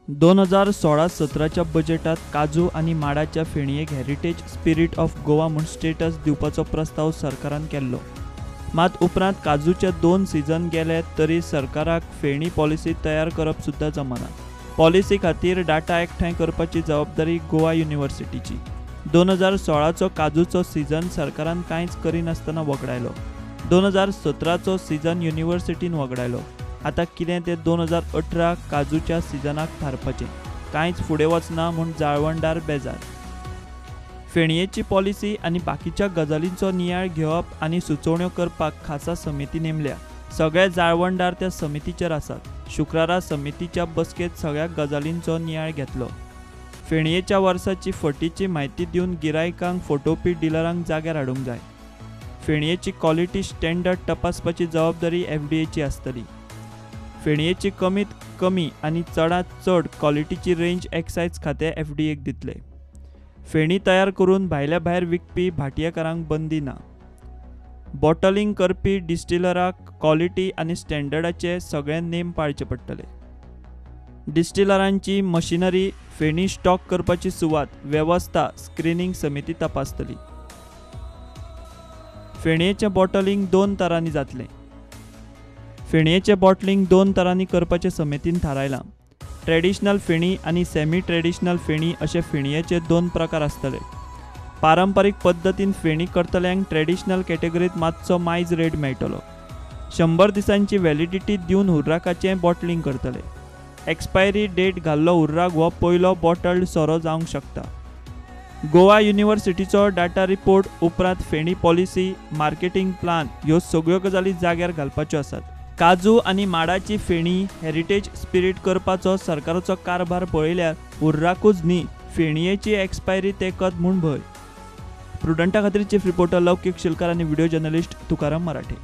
2016-17च्या बजेटात काजू आनी माडाच्या फेणयेक heritage spirit of Goa म्हूण स्टेटस दिवपाचो प्रस्ताव सरकारान केल्लो. मात उपरांत काजूचे 2 सीझन गेले तरी सरकाराक फेणी पॉलिसी तयार करप सुद्दां जमना. पॉलिसी खातीर डाटा एकठांय करपाची जबाबदारी गोवा युनिव्हर्सिटीची. 2016चो काजूचो सीझन सरकारान कांयच करिनासतना वगडायलो. 2017चो सीझन युनिव्हर्सिटीन वगडायलो. आतां कितें तें 2018 काजूच्या सिजनाक थारपाचें. कांयच फुडें वचना म्हूण जाळवणदार बेजार. फेणयेची पॉलिसी आनी बाकीच्या गजालींचो नियाळ घेवप आनी सुचोवण्यो करपाक खासा समिती नेमल्या. सगळे जाळवणदार त्या समितीचेर आसात. शुक्रारा समितीच्या बसकेंत सगळ्या गजालींचो नियाळ घेतलो. फेणयेच्या वर्साची फटीची म्हायती दिवन गिरायकांक फटोवपी डिलरांक जाग्यार हाडूंक जाय. फेणयेची क्वॉलिटी स्टँडर्ड तपासपाची जबाबदारी एफडीएची आसतली. फेणयेची कमीत कमी आनी चडांत चड क्वॉलिटीची रेंज एक्सायज खातें एफडीएक दितले. फेणी तयार करून भायल्या भायर विकपी भाटयेकारांक बंदी ना. बॉटलिंग करपी डिस्टिलराक क्वॉलिटी आनी स्टँडर्डाचे सगळे नेम पाळचे पडटले. डिस्टिलरांची मशिनरी, फेणी स्टॉक करपाची सुवात, वेवस्था स्क्रिनींग समिती तपासतली. फेणयेचें बॉटलिंग 2 तरांनी जातलें. फेणयेचें बॉटलिंग 2 तरांनी करपाचें समितीन थारायलां. ट्रेडिशनल फेणी आनी सेमी ट्रेडिशनल फेणी अशे फेणयेचे 2 प्रकार आसतले. पारंपारीक पद्दतीन फेणी करतल्यांक ट्रेडिशनल कॅटेगरीत मातसो मायज रेट मेळटलो. 100 दिसांची व्हॅलिडिटी दिवन हुर्राकाचें बॉटलिंग करतले. एक्सपायरी डेट घाल्लो हुर्राक हो पयलो बॉटल्ड सोरो जावंक शकता. गोवा युनिव्हर्सिटीचो डाटा रिपोर्ट उपरांत फेणी पॉलिसी, मार्केटिंग प्लान ह्यो सगळ्यो गजाली जाग्यार घालपाच्यो आसात. काजू आनी माडाची फेणी हेरिटेज स्पिरीट करपाचो सरकाराचो कारभार पळयल्यार हुर्राकूच न्ही, फेणयेची एक्सपायरी तेकत म्हूण भंय. प्रुडंटा खातीर चीफ रिपोर्टर लौकीक शिलकार आनी व्हिडिओ जर्नलिस्ट तुकाराम मराठे.